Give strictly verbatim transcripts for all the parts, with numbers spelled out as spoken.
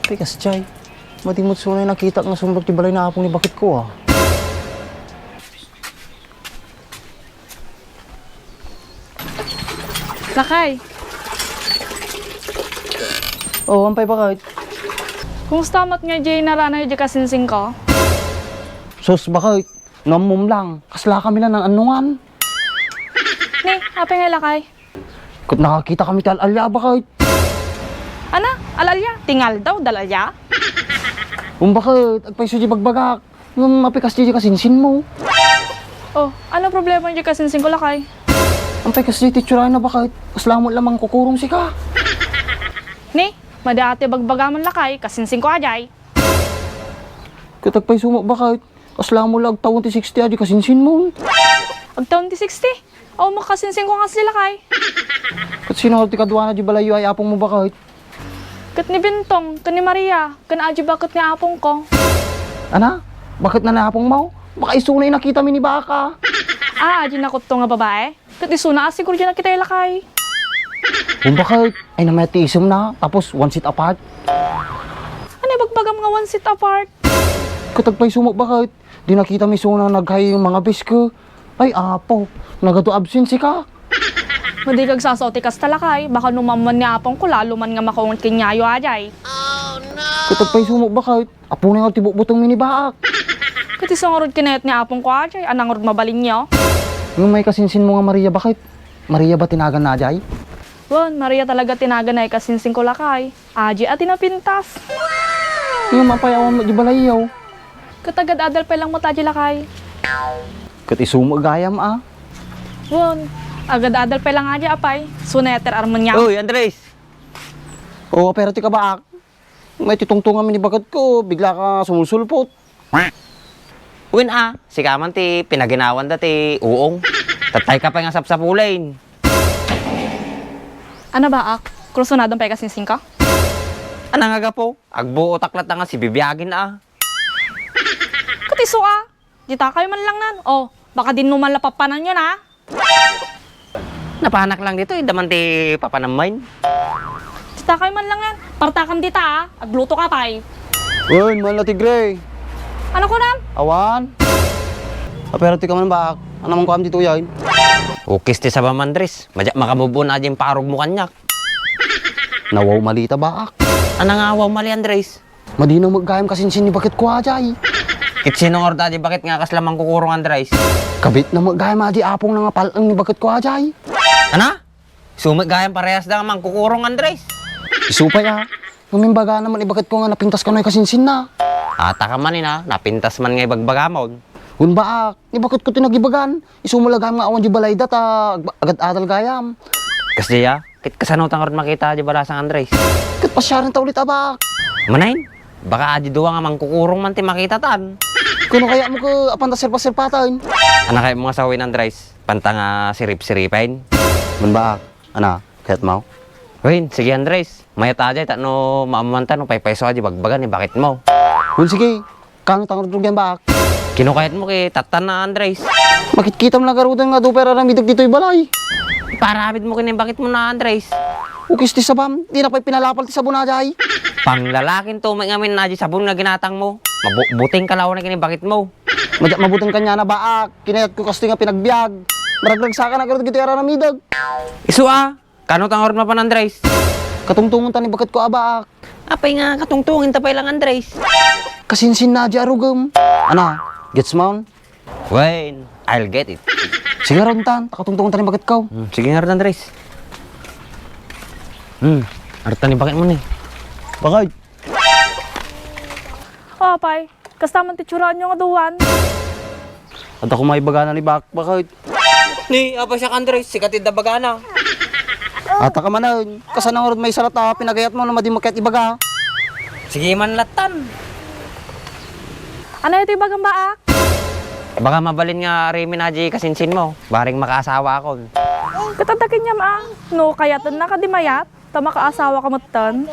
Pikas, Jay. Madi met isu nga nakitak nga sumrek ti balay ni Apong ni baketko, a. Lakay. O, ampay, baket? Kumusta met ngay diay naranay diay kasinsinko? Sus, baket. No ammom lang, kaslakami la naan-annongan. Ni, apay ngay, lakay? Ket nakakitakami ti al-alia, baket. Ana, al-alia? Ti ngaldaw, dal-alia? Wen, baket, agpayso diay bagbagak. Ngem apay kasdiay diay kasinsinmo? O, ano problema diay kasinsinko, lakay? Ampay kasdiay ti itsurana, baket? Kasla met la mangkukurong sika. Ni, madi a ti bagbagam, lakay, kasinsinko a diay. Ket agpayso met, baket? Kasla met la agtawen ti sixty a diay kasinsinmo. Agtawen ti sixty? Awan met kasinsinko nga asli, lakay. Ket sino ti kaduana diay balayyo a apongmo, baket? Ket ni Bentong, ken ni Maria, ken adiay baket ni apongko. Ana? Baketna ni apongmo? Baka isuna ti nakitami ni baak, a. A, adiay nakutto nga babai? Ket isuna a siguro diay nakitay, lakay. Wen, baket, ay, namayat ti isemna, tapos one seat apart. Ania bagbagam nga one seat apart? Ket agpayso met, baket, diay nakitami isuna naghay mangabis ket, ay, apo, nagadu absent sika. Madi ka agsasao ti kasta, lakay, baka no maammuan ni apongko, lalo man nga makaunget ken yayo a diay. Ket agpayso met, baket, apona ngarud ti butbutengmi ni baak. Ket isu ngarud kinayat ni apongko a diay, ania ngarud mabalinyo? Ngem kasinsinmo nga Maria, baket? Maria ba ti naganna a diay? Wen, Maria talaga ti naganna a kasinsinko, lakay. Adiay a ti napintas. Ngem apay awan met diay balayyo? Ket agad-adal pay lang met a diay, lakay. Ket isu met gayam, a. Wen, agad-adal pay lang a diay, apay. Isuna ti ar-armenyo. Oy, Andres! O, apay ngarud ti kabaak? May ti tungtungam ni baketko, bigla ka sumulsulpot. Wen a, sika man ti pinaginawanda ti uong. Tattay ka pay nga sapsapulen. Ania baak, kursunadom pay kasinsinko? Ania nga gapu? Agbuotak latta nga sibibiagin a. Ket isu a, ditakayo man lang nan. O, baka dinno man la papananyo na. Napanak lang ditoy, adda man ti papanam main. Ditakayo man lang nan. Partakam dita, a. Agluto ka pay. Wen, maan la ti Gray. Ania kunam? Awan. Apay ngarud ti kaman, baak? Ania man kuam ditoy, a? Ukis ti sabam, Andres. Madiak makamove on a diay imparogmo kaniak. Nawaw mali ta, baak. Ania nga waw mali, Andres? Madi na met gayam kasinsin ni baketko a diay. Ket sino ngarud a diay baket nga kasla mangkukurong, Andres? Kabit na met gayam a diay apongna nga pal-eng ni baketko a diay. Ania? Isu met gayam parehas da nga mangkukurong, Andres. Isu pay a. Ngem imbagana met ni baketko nga napintas kano ti kasinsinna. Ata ka man ina, napintas man nga ibagbagamon. Wen baak, ni baketko ti nagibagan. Isu met la gayam nga awan diay balayda ta ag-, agad-adal gayam. Kasdiay a? Ket kasano ta ngarud makita diay balasang, Andres? Ket pasiarenta ulit a, baak. Manen? Baka adiay dua nga mangkukurong man ti makitatan. Kuno kayatmo ket apanta sirpa-sirpaten? Ania kayatmo nga sawen, Andres? Apanta nga sirip-siripen? Wen baak. Ania, kayatmo? Wen, sige, Andres. Mayat a diay tapno maammuanta no paypayso a diay bagbaga ni baketmo. Wen, sige. Kano ta ngarud rugian, baak? Kino kayatmo ket tattan a, Andres? Makitkitam la ngaruden nga adu pay aramidek ditoy balay. Ipaaramidmo ken ni baketmo na, Andres. Ukis ti sabam, dina pay pinalapal ti sabon a diay. Panglalakinto met ngamin a diay sabon nga ginatangmo. Mabuteng ka laeng ken ni baketmo. Madiak mabuteng kaniana, baak. Kinayatko kastoy nga pinagbiag. Maragragsaka ngarud ditoy aramidek. Isu a. Kano ta ngarud mapan, Andres? Katungtongenta ni baketko a, baak. Apay nga katungtongenta pay lang, Andres? Kasinsinna diay arugem. Ania, gets mo? Wen, I'll get it. Sige ngarud tan, ta katungtongenta ni baketko. Hmm, sige ngarud, Andres. Hmm, arta ni baketmo ni. Baket? O, apay, kasta man ti itsuraanyo nga duan. Adda koma ibagana ni baak, baket? Ni, apay siak, Andres, sika ti adda bagana. Ata ka manen, kasano ngarud maisalaw ta pinagayatmo no madi met kayat ibaga? Sige man lattan. Ania ti ibagam, baak? Baka mabalin nga aremen a diay kasinsinmo, bareng makaasawakon. Ket adda kaniam a, no kayatenna kadi mayat, ta makaasawaka metten.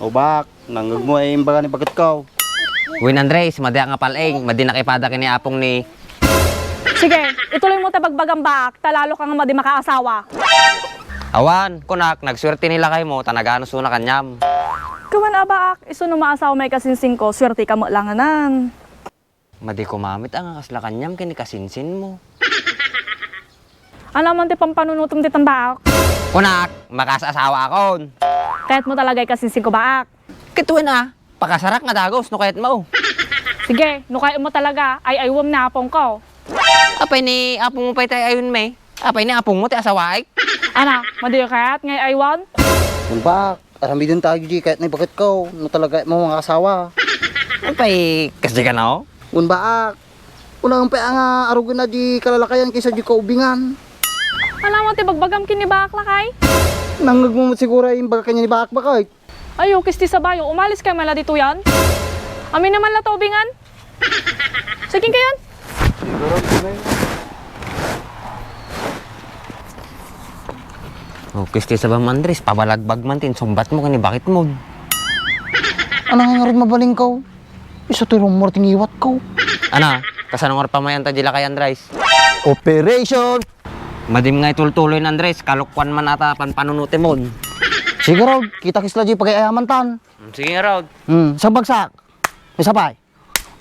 O, baak. Nangngegmo ay imbaga ni baketko. Wen, Andres, madiak nga pal-eng, madi nakipada ken ni apong ni... Sige, ituloy mo ta bagbagam, Baak, ta lalo ka nga madi makaasawa. Awan, kunak, nagsuerte ni lakaymo, ta naganuso na kaniam. Kawan a, Baak, isu no maasawa may kasinsinko, suerte ka met langanan. Madi kumamit a nga kasla kaniam ken ni kasinsinmo. Ania man ti pampanunotem ditan, Baak? Kunak, makaasawa akon. Kayatmo talaga ay kasinsinko, Baak? Ket wen a, pakasarak nga dagus no kayatmo. Sige, no kayatmo talaga, ay-aywem ni apongko. Apay ni apongmo pay ti ay-aywem? Apay ni apongmo ti asawaek? Ania, madi kayat nga ay-aywem? Wen, Baak, aramiden tayo di kayat ni baketko, no talaga mo nga asawa. Apay, kasdi ka na, oh? Wen, Baak, unaan pay a nga arugen na di kalalakayan kaysa di kaubingan. Ania man ti bagbagam ken ni Baak, lakay? Nangngegmo met siguro ay imbaga kanian ni Baak, Baak, ay. Ayo, kisti sabayo, umalis kayo man la ditoyan. Amin naman la taubingan. Sige kayon. Oh, kisti sabam, Andres, pabalagbag man ti insungbatmo ken ni baketmo. Ania nga ngarud mabalin ko? Isu ti rumor ti ngiwatko. Ania, kasano nga pamayan ta di lakay, Andres? Operation! Madim nga itultuloy, Andres, kalokuan man ata panpanunotemon. Sige, Rod, kita kisla di pagay-ayaman tan. Mm, sige nga, Rod. Hmm, sa bagsak. May sapay.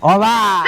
Alright!